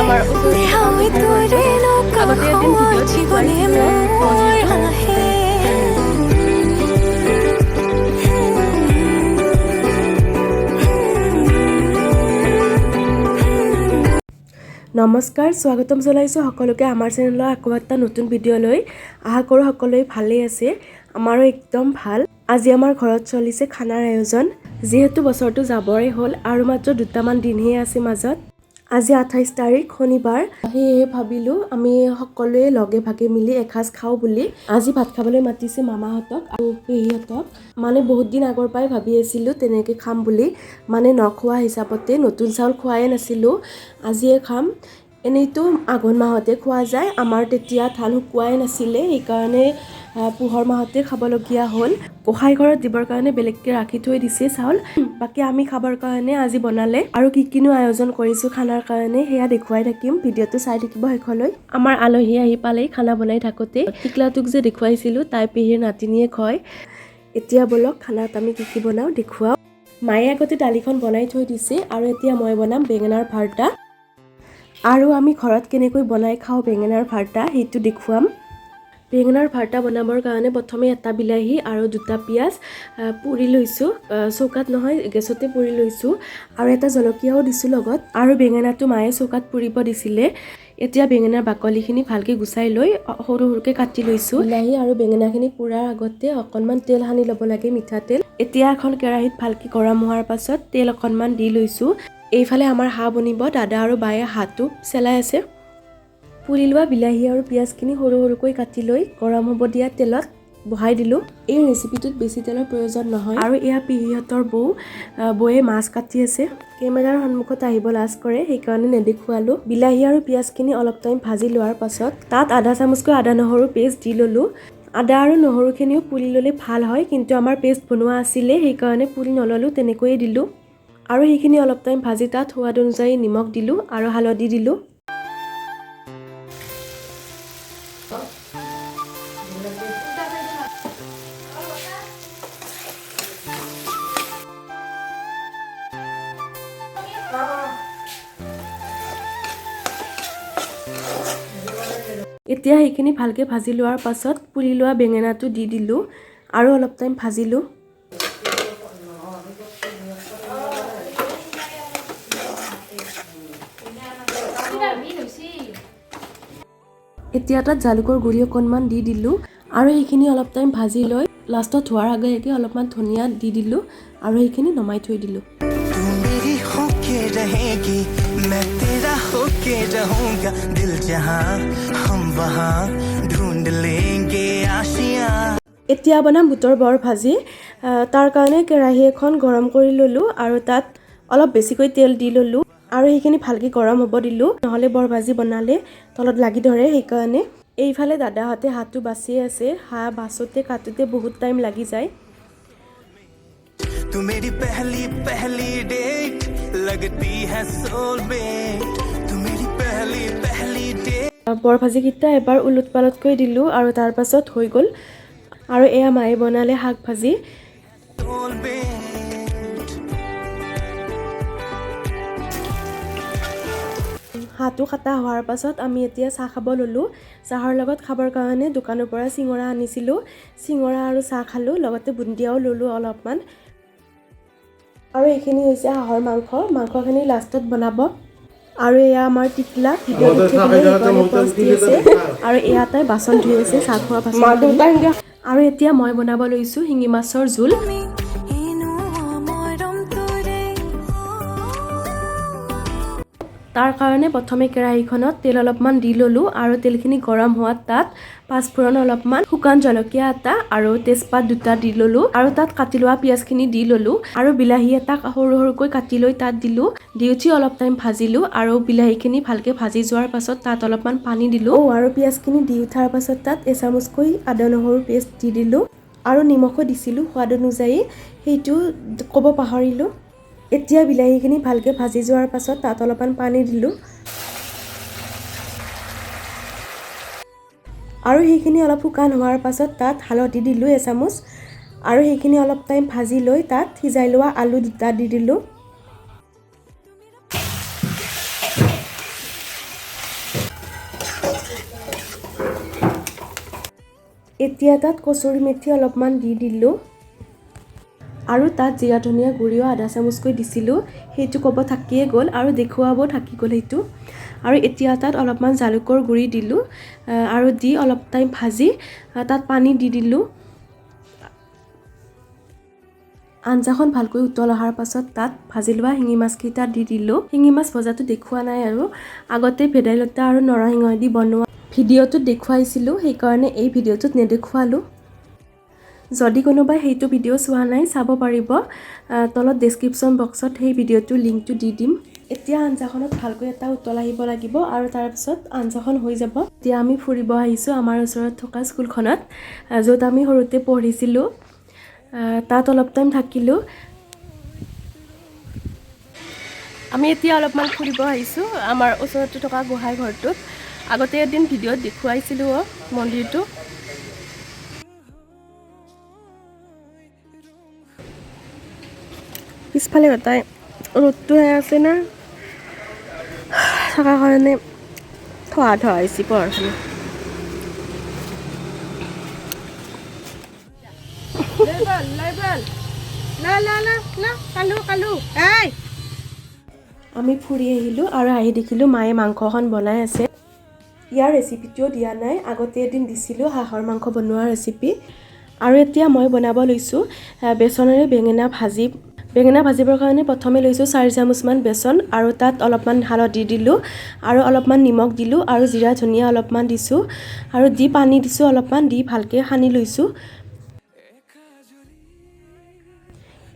আমাৰ ওচৰতে থকা জেঠাই ঘৰটো। আগতে এদিন ভিডিঅ'ত দেখুৱাইছিলোঁ মন্দিৰটো। নমস্কাৰ, স্বাগতম জনাইছোঁ সকলোকে আমাৰ চেনেলৰ আকৌ এটা নতুন ভিডিঅ'লৈ। আশা কৰোঁ সকলোৱে ভালেই আছে। আমাৰো একদম ভাল। আজি আমাৰ ঘৰত চলিছে খানাৰ আয়োজন। যিহেতু বছৰটো যাবৰে হ'ল আৰু মাত্ৰ দুটামান দিনহে আছে মাজত। আজি 28 তাৰিখ, শনিবাৰ। সেয়েহে ভাবিলোঁ আমি সকলোৱে লগে ভাগে মিলি এসাঁজ খাওঁ বুলি। আজি ভাত খাবলৈ মাতিছে মামাহঁতক আৰু পেহীহঁতক। মানে বহুত দিন আগৰ পৰাই ভাবি আছিলোঁ তেনেকৈ খাম বুলি। মানে নখোৱা হিচাপতে নতুন চাউল খোৱাই নাছিলোঁ, আজিয়ে খাম। এনেইতো আঘোণ মাহতে খোৱা যায়। আমাৰ তেতিয়া ধান শুকোৱাই নাছিলে, সেইকাৰণে পুহৰ মাহতে খাবলগীয়া হ'ল। গোসাঁই ঘৰত দিবৰ কাৰণে বেলেগকৈ ৰাখি থৈ দিছে চাউল। বাকী আমি খাবৰ কাৰণে আজি বনালে। আৰু কি কিনো আয়োজন কৰিছোঁ খানাৰ কাৰণে, সেয়া দেখুৱাই থাকিম। ভিডিঅ'টো চাই থাকিব শেষলৈ। আমাৰ আলহী আহি পালেই খানা বনাই থাকোঁতে। টিকলাটোক যে দেখুৱাইছিলোঁ, তাই পেহীৰ নাতিনীয়েক হয়। এতিয়া ব'লক, খানাত আমি কি কি বনাওঁ দেখুৱাওঁ। মায়ে আগতে দালিখন বনাই থৈ দিছে আৰু এতিয়া মই বনাম বেঙেনাৰ ভৰ্তা। আৰু আমি ঘৰত কেনেকৈ বনাই খাওঁ বেঙেনাৰ ভৰ্তা, সেইটো দেখুৱাম। বেঙেনাৰ ভৰ্তা বনাবৰ কাৰণে প্ৰথমে এটা বিলাহী আৰু দুটা পিঁয়াজ পুৰি লৈছোঁ। চৌকাত নহয়, গেছতে পুৰি লৈছোঁ। আৰু এটা জলকীয়াও দিছোঁ লগত। আৰু বেঙেনাটো মায়ে চৌকাত পুৰিব দিছিলে। এতিয়া বেঙেনাৰ বাকলিখিনি ভালকৈ গুচাই লৈ সৰু সৰুকৈ কাটি লৈছোঁ। বিলাহী আৰু বেঙেনাখিনি পোৰাৰ আগতে অকণমান তেল সানি ল'ব লাগে, মিঠাতেল। এতিয়া এখন কেৰাহীত ভালকৈ গৰম হোৱাৰ পাছত তেল অকণমান দি লৈছোঁ। এইফালে আমাৰ হাঁহ বনিব। দাদা আৰু বায়ে হাঁহটো চেলাই আছে। পুৰি লোৱা বিলাহী আৰু পিঁয়াজখিনি সৰু সৰুকৈ কাটি লৈ গৰম হ'ব দিয়া তেলত বহাই দিলোঁ। এই ৰেচিপিটোত বেছি তেলৰ প্ৰয়োজন নহয়। আৰু এয়া পেহীহঁতৰ বৌ। বৌয়ে মাছ কাটি আছে। কেমেৰাৰ সন্মুখত আহিব লাজ কৰে, সেইকাৰণে নেদেখুৱালোঁ। বিলাহী আৰু পিঁয়াজখিনি অলপ টাইম ভাজি লোৱাৰ পাছত তাত আধা চামুচকৈ আদা নহৰু পেষ্ট দি ল'লোঁ। আদা আৰু নহৰুখিনিও পুৰি ল'লে ভাল হয়, কিন্তু আমাৰ পেষ্ট বনোৱা আছিলে, সেইকাৰণে পুৰি নল'লোঁ, তেনেকৈয়ে দিলোঁ। আৰু সেইখিনি অলপ টাইম ভাজি তাত সোৱাদ অনুযায়ী নিমখ দিলোঁ আৰু হালধি দিলোঁ। এতিয়া সেইখিনি ভালকৈ ভাজি লোৱাৰ পাছত পুৰি লোৱা বেঙেনাটো দি দিলোঁ আৰু অলপ টাইম ভাজিলোঁ। এতিয়া তাত জালুকৰ গুড়ি অকণমান দি দিলোঁ আৰু সেইখিনি অলপ টাইম ভাজি লৈ লাষ্টত হোৱাৰ আগে আগে অলপমান ধনিয়া দি দিলোঁ আৰু সেইখিনি নমাই থৈ দিলোঁ। तू मेरी होके रहेगी, मैं तेरा होके रहूंगा। दिल जहां, हम वहां ढूंढ लेंगे आशियां। এতিয়া বনাম বুটৰ বৰ ভাজি। তাৰ কাৰণে কেৰাহী এখন গৰম কৰি ল'লোঁ আৰু তাত অলপ বেছিকৈ তেল দি ল'লোঁ আৰু সেইখিনি ভালকৈ গৰম হ'ব দিলোঁ। নহ'লে বৰ ভাজি বনালে তলত লাগি ধৰে, সেইকাৰণে। এইফালে দাদাহঁতে হাঁহটো বাচি আছে। হাঁহ বাচোঁতে কাটোতে বহুত টাইম লাগি যায়। तू मेरी पहली पहली डेट लगती है सोलमेट। तू मेरी पहली पहली डेट। বৰ ভাজিকেইটা এবাৰ ওলোট পালটকৈ দিলোঁ আৰু তাৰ পাছত হৈ গ'ল। আৰু এয়া মায়ে বনালে শাক ভাজি। सोलमेट। হাঁহটো কটা হোৱাৰ পাছত আমি এতিয়া চাহ খাব ল'লোঁ। চাহৰ লগত খাবৰ কাৰণে দোকানৰ পৰা চিঙৰা আনিছিলোঁ। চিঙৰা আৰু চাহ খালোঁ, লগতে বুন্দিয়াও ল'লোঁ অলপমান। আৰু এইখিনি হৈছে হাঁহৰ মাংস। মাংসখিনি লাষ্টত বনাব। আৰু এয়া আমাৰ টিকলা, ভিডিঅ'ত থাকিলে সেইকাৰণে পজ দি আছে। আৰু এয়া তাই বাচন ধুই আছে, চাহ খোৱা বাচন। আৰু এতিয়া মই বনাব লৈছোঁ শিঙি মাছৰ জোল। তাৰ কাৰণে প্ৰথমে কেৰাহীখনত তেল অলপমান দি ল'লোঁ আৰু তেলখিনি গৰম হোৱাত তাত পাঁচফোৰণ অলপমান, শুকান জলকীয়া এটা আৰু তেজপাত দুটা দি ল'লোঁ। আৰু তাত কাটি লোৱা পিঁয়াজখিনি দি ল'লোঁ আৰু বিলাহী এটা সৰু সৰুকৈ কাটি লৈ তাত দিলোঁ। দি উঠি অলপ টাইম ভাজিলোঁ আৰু বিলাহীখিনি ভালকৈ ভাজি যোৱাৰ পাছত তাত অলপমান পানী দিলোঁ। আৰু পিঁয়াজখিনি দি উঠাৰ পাছত তাত এচামুচকৈ আদা নহৰু পেষ্ট দি দিলোঁ আৰু নিমখো দিছিলোঁ সোৱাদ অনুযায়ী, সেইটো ক'ব পাহৰিলোঁ। এতিয়া বিলাহীখিনি ভালকৈ ভাজি যোৱাৰ পাছত তাত অলপমান পানী দিলোঁ আৰু সেইখিনি অলপ শুকান হোৱাৰ পাছত তাত হালধি দিলোঁ এচামুচ। আৰু সেইখিনি অলপ টাইম ভাজি লৈ তাত সিজাই লোৱা আলু দুটা দি দিলোঁ। এতিয়া তাত কচুৰি মেথি অলপমান দি দিলোঁ আৰু তাত জিৰা ধনিয়া গুড়িও আধা চামুচকৈ দিছিলোঁ। সেইটো ক'ব থাকিয়ে গ'ল আৰু দেখুৱাব থাকি গ'ল সেইটো। আৰু এতিয়া তাত অলপমান জালুকৰ গুড়ি দিলোঁ আৰু দি অলপ টাইম ভাজি তাত পানী দি দিলোঁ। আঞ্জাখন ভালকৈ উতল অহাৰ পাছত তাত ভাজি লোৱা শিঙি মাছকেইটা দি দিলোঁ। শিঙি মাছ ভজাটো দেখুওৱা নাই আৰু আগতে ভেদাইলতা আৰু নৰসিংহ দি বনোৱা ভিডিঅ'টোত দেখুৱাইছিলোঁ, সেইকাৰণে এই ভিডিঅ'টোত নেদেখুৱালোঁ। যদি কোনোবাই সেইটো ভিডিঅ' চোৱা নাই চাব পাৰিব, তলত ডেছক্ৰিপশ্যন বক্সত সেই ভিডিঅ'টোৰ লিংকটো দি দিম। এতিয়া আঞ্জাখনত ভালকৈ এটা উতল আহিব লাগিব আৰু তাৰপিছত আঞ্জাখন হৈ যাব। এতিয়া আমি ফুৰিব আহিছোঁ আমাৰ ওচৰত থকা স্কুলখনত, য'ত আমি সৰুতে পঢ়িছিলোঁ। তাত অলপ টাইম থাকিলোঁ। আমি এতিয়া অলপমান ফুৰিব আহিছোঁ আমাৰ ওচৰতে থকা গোহাঁই ঘৰটোত। আগতে এদিন ভিডিঅ'ত দেখুৱাইছিলোঁ মন্দিৰটো। পিছফালে গোটাই ৰ'দটোহে আছে না, থকাৰ কাৰণে থোৱা থোৱা হৈছে পঢ়াখিনি। আমি ফুৰি আহিলোঁ আৰু আহি দেখিলোঁ মায়ে মাংসখন বনাই আছে। ইয়াৰ ৰেচিপিটোও দিয়া নাই, আগতে এদিন দিছিলোঁ হাঁহৰ মাংস বনোৱাৰ ৰেচিপি। আৰু এতিয়া মই বনাব লৈছোঁ বেচনেৰে বেঙেনা ভাজি। বেঙেনা ভাজিবৰ কাৰণে প্ৰথমে লৈছোঁ 4 চামুচমান বেচন আৰু তাত অলপমান হালধি দিলোঁ আৰু অলপমান নিমখ দিলোঁ আৰু জিৰা ধনিয়া অলপমান দিছোঁ আৰু দি পানী দিছোঁ অলপমান দি ভালকৈ সানি লৈছোঁ।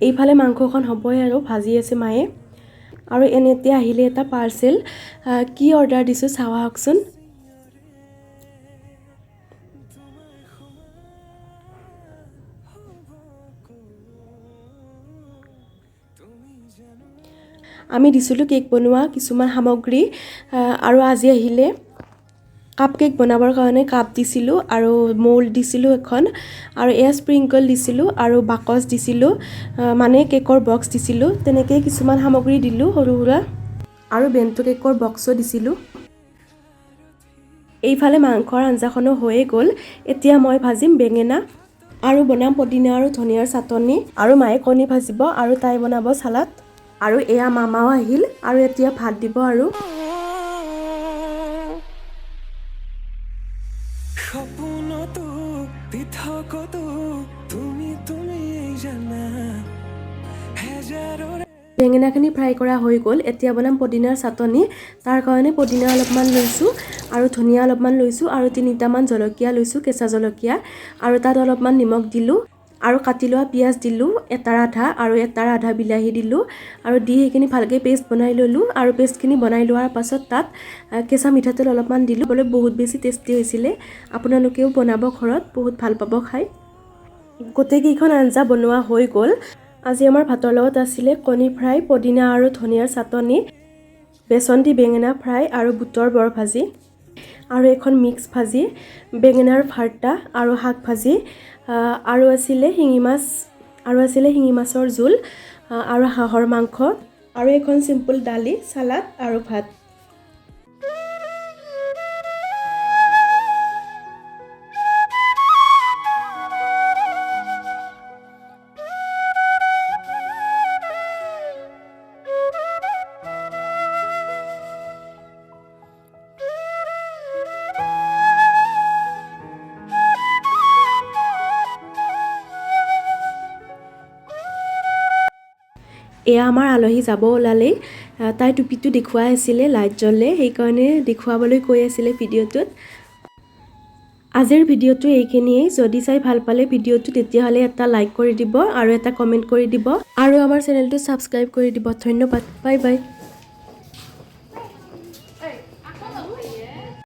এইফালে মাংসখন হ'বই আৰু ভাজি আছে মায়ে। আৰু এনেতে আহিলে এটা পাৰ্চেল, কি অৰ্ডাৰ দিছোঁ চাওঁ আহকচোন। আমি দিছিলোঁ কেক বনোৱা কিছুমান সামগ্ৰী আৰু আজি আহিলে কাপ কেক বনাবৰ কাৰণে কাপ দিছিলোঁ আৰু ম'ল্ড দিছিলোঁ এখন আৰু এয়াৰ স্প্ৰিংকল দিছিলোঁ আৰু বাকচ দিছিলোঁ, মানে কেকৰ বক্স দিছিলোঁ। তেনেকেই কিছুমান সামগ্ৰী দিলোঁ সৰু সুৰা আৰু বেণ্টো কেকৰ বক্সো দিছিলোঁ। এইফালে মাংসৰ আঞ্জাখনো হৈয়ে গ'ল। এতিয়া মই ভাজিম বেঙেনা আৰু বনাম পদিনা আৰু ধনিয়াৰ চাটনি আৰু মায়ে কণী ভাজিব আৰু তাই বনাব চালাড। আৰু এয়া মামাও আহিল আৰু এতিয়া ভাত দিব। আৰু বেঙেনাখিনি ফ্ৰাই কৰা হৈ গ'ল। এতিয়া বনাম পদিনাৰ চাটনি। তাৰ কাৰণে পদিনা অলপমান লৈছোঁ আৰু ধনিয়া অলপমান লৈছোঁ আৰু 3টামান জলকীয়া লৈছোঁ, কেঁচা জলকীয়া, আৰু তাত অলপমান নিমখ দিলোঁ আৰু কাটি লোৱা পিঁয়াজ দিলোঁ এটাৰ আধা আৰু এটাৰ আধা বিলাহী দিলোঁ আৰু দি সেইখিনি ভালকৈ পেষ্ট বনাই ল'লোঁ। আৰু পেষ্টখিনি বনাই লোৱাৰ পাছত তাত কেঁচা মিঠাতেল অলপমান দিলোঁ। বোলে বহুত বেছি টেষ্টি হৈছিলে, আপোনালোকেও বনাব ঘৰত, বহুত ভাল পাব খাই। গোটেইকেইখন আঞ্জা বনোৱা হৈ গ'ল। আজি আমাৰ ভাতৰ লগত আছিলে কণী ফ্ৰাই, পদিনা আৰু ধনিয়াৰ চাটনি, বেচন দি বেঙেনা ফ্ৰাই আৰু বুটৰ বৰ ভাজি আৰু এখন মিক্স ভাজি, বেঙেনাৰ ভৰ্তা আৰু শাক ভাজি আৰু আছিলে শিঙি মাছ আৰু আছিলে শিঙি মাছৰ জোল আৰু হাঁহৰ মাংস আৰু এখন চিম্পল দালি, চালাড আৰু ভাত। এয়া আমাৰ আলহী যাব ওলালেই, তাই টুপিটো দেখুৱাই আছিলে লাইট জ্বলে, সেইকাৰণে দেখুৱাবলৈ কৈ আছিলে ভিডিঅ'টোত। আজিৰ ভিডিঅ'টো এইখিনিয়েই। যদি চাই ভাল পালে ভিডিঅ'টো তেতিয়াহ'লে এটা লাইক কৰি দিব আৰু এটা কমেণ্ট কৰি দিব আৰু আমাৰ চেনেলটো ছাবস্ক্ৰাইব কৰি দিব। ধন্যবাদ, বাই বাই।